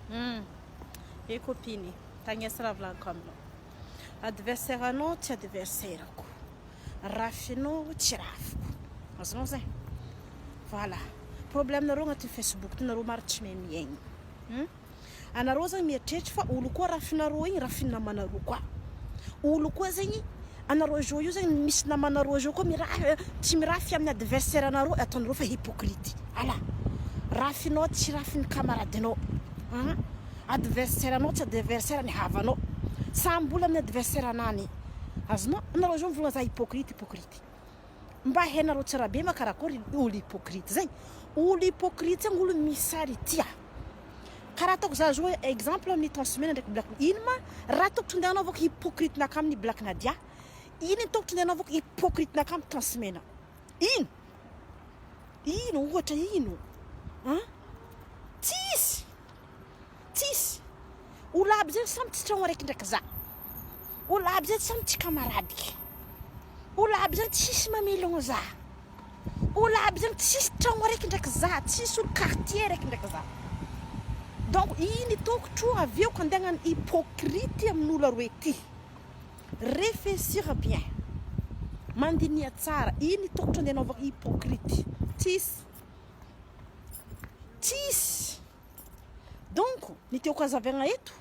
Hum e copine, tagnesa raha volaniko aminao. Adversaire anao tsy adversaire-ko. Rafinao tsy rafiko. Azonao zay? Voilà. Problème nareo agnatin'ny Facebook ty nareo maro tsy mahay miaigny. Hum Anareo zany mieritreritra fa olo koa rafinareo igny rafin'ny namanareo koa. Olo koa zegny anareo zao io zegny misy namanareo zao koa mirafy tsy mirafy amin'ny adversaire anareo ataonareo fa hypocrite. Ala! Rafinao tsy rafin'ny camaradinao. An! Adversaire anao tsy adversaire ny havanao. Samy mbola amin'ny adversaire anany. Azonao? Anareo zao mivolagna za hypocrite hypocrite. Mba hainareo tsara be ma karakory olo hypocrite zegny. Olo hypocrite zegny olo misaritia. Karaha ataoko za zao exemple amin'ny Tence Mena ndraiky Black ino ma raha tokotry ndeha anaovako hypocrite naka amin'ny Black Nadia ino ny tokotry ndeha anaovako hypocrite naka amin'ny Tence Mena ino ino ohatra ino an tsisy tsisy olo aby zegny samy tsy tragno araiky ndraiky za olo aby zegny samy tsy camaradiky olo aby zegny tsisy mamelogno za Olo aby zegny tsisy tragno araiky ndraiky za, tsisy olo quartier araiky ndraiky za. Donc iny tokotro avy eo ka andeha hagnano hypocrite amin'olo aroe ty. Reflecir bien. Mandiniha tsara, iny tokotro andeha hanaovako hypocrite. Tsisy. Tsisy. Donc ny tiako hazavaigna eto,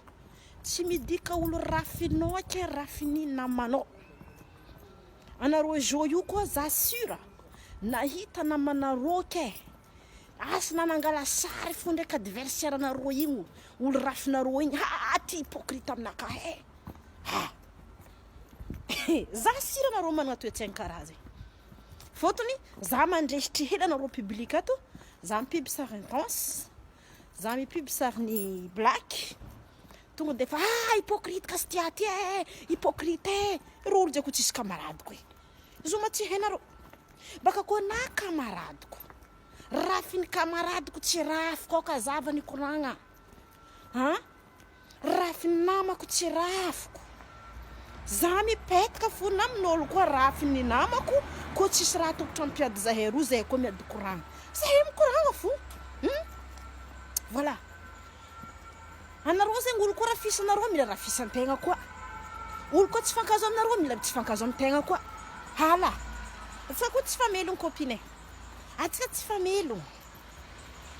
tsy midika olo rafinao ke rafin'ny namanao. Anareo zo io koa za sur nahita namanareo kay asa na nangala sary fo ndraiky adversaire anareo igny olo rafinareo igny ha ty hypocrite aminakahy eh ha za sur anareo manana toetsaigny karaha zegny fôtony za mandresitry hely anareo public ato za mipub sary intense za mipub sarin'ny black Tonga dia efa ah hypocrite ka sy ty eh, hypocrite eh, ireo olo zay ko tsisy camaradeko eh, zoma tsy hainareo, baka koa na camaradeko, rafin'ny camaradeko tsy rafiko aoka hazava ny koragna an, rafin'ny namako tsy rafiko, za mipetaka fo na amin'olo koa rafin'ny namako koa tsisy raha tokotry hampiady zahay roa zahay koa miady koragna, zahay mikoragna fo hum voilà. Anareo zegny olo koa rafisanareo mila rafisantegna koa, olo koa tsy fankahazo aminareo mila tsy fankahazo amintegna koa, hala fa koa tsy famelogno copine e, atsika tsy famelogno,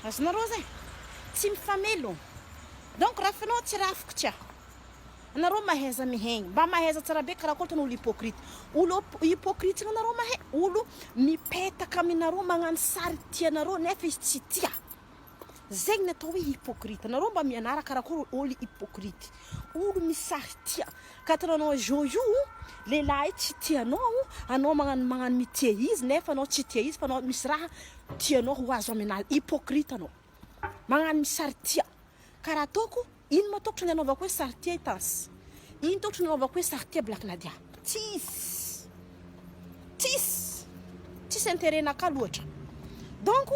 azonareo zegny, tsy mifamelogno, donc rafinao tsy rafiko tsia, anareo mahaiza mihegny, mba mahaiza tsara be karakory ataonao olo hypocrite, olo hypocrite zegny anareo mahay, olo mipetaka aminareo magnano sary tia anareo nefa izy tsy tia. Zegny ny atao hoe hypocrite. Nareo mba mianara karakory olo hypocrite. Olo misary tia. Ka ataonao jo io, lehilahy tsy tia anao, anao magnano magnano mitia izy nefa anao tsy tia izy fa anao misy raha tianao ho azo aminazy. Hypocrite anao. Magnano misary tia. Karaha ataoko, ino ma tokotry ny anaovako hoe sary tia i Tence? Ino tokotry ny anaovako hoe sary tia Black Nadia? Tsisy. Tsisy. Tsisy intérêt naka loatra. Donc,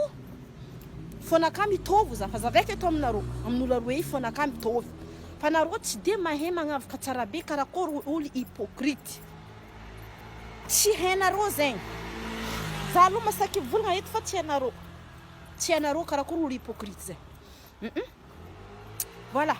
fonaka mitovy za fa za aveka eto aminareo, amin'olo aroe io fonaka mitovy. Fa nareo tsy de mahay magnavaka tsara be karakory olo hypocrite. Tsy hainareo zegny. Za aloha masaky mivolagna eto fa tsy hainareo. Tsy hainareo karakory olo hypocrite zay. Voilà.